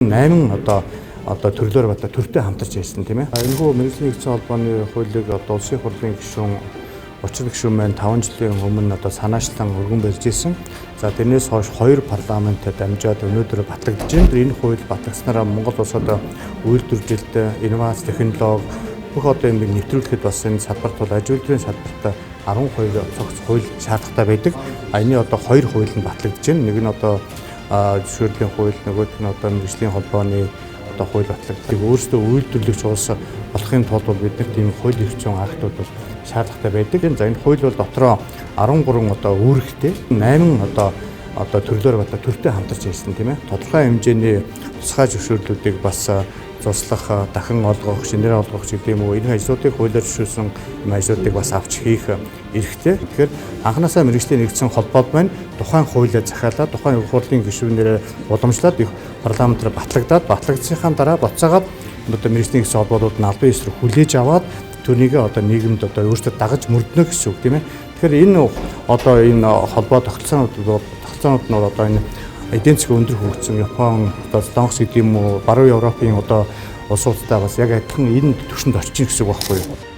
8 одоо төрлөөр одоо төртэй хамтарч ажилласан, тийм ээ. Энэхүү мэргэжлийн нэгдсэн холбооны хуулийг одоо улсын хурлын гишүүн, учир гишүүн маань 5 жилийн өмнө одоо санаачлан өргөн барьж исэн. За, тэрнээс хойш хоёр парламентад дамжаад өнөөдөр батлагдаж байна. Энэ хууль батлагдсанараа Монгол улс одоо үйлдвэрлэлд, инновац, технологи бүх одоо юм нэвтрүүлэхэд бас энэ салбарт бол аж үйлдвэрийн салбарт 12 цогц хууль шаардлагатай байдаг. А энэ одоо хоёр хууль нь батлагдаж байна. Нэг нь одоо зөвшөөрлийн хууль, нөгөөх нь одоо мэргэжлийн холбооны одоо хууль батлагддаг. Өөрсдөө үйлдвэрлэгч улс болохын тулд бол бид нарт ийм хууль эрх зүйн актууд бол шаардлагатай байдаг. За, энэ хууль бол дотроо 13 одоо үүрэгтэй, 8 одоо төрлөөр одоо төртэй хамтарч ажилласан, тийм ээ. Тодорхой хэмжээний тусгай зөвшөөрлүүдийг бас зуслах, дахин олгох, шинээр олгох гэдэг юм уу, энэ ажлуудыг хуулиар зөвшөөрсөн юм ажлуудыг бас авч хийх эрхтэй. Тэгэхээр анханасаа мэргэжлийн нэгдсэн холбоод маань тухайн хуулиа захиалаад, тухайн хурлын гишүүнээрээ уламжлаад их парламентаар батлагдаад, батлагдсныхаа дараа буцаагаад одоо мэргэжлийн нэгдсэн холбоодууд нь албан ёсоор хүлээж аваад түүнийгээ одоо нийгэмд одоо өөрсдөө дагаж мөрдөнө гэсэн үг, тийм ээ. Тэгэхээр энэ одоо энэ холбоо тогтолцоонууд нь одоо энэ эдийн засгийн өндөр хөгжсөн Япон, одоо Солонгос гэдэг юм уу, баруун Европын одоо улсуудтай бас яг адилхан энэ түвшинд очиж гэсэн үг байхгүй юу?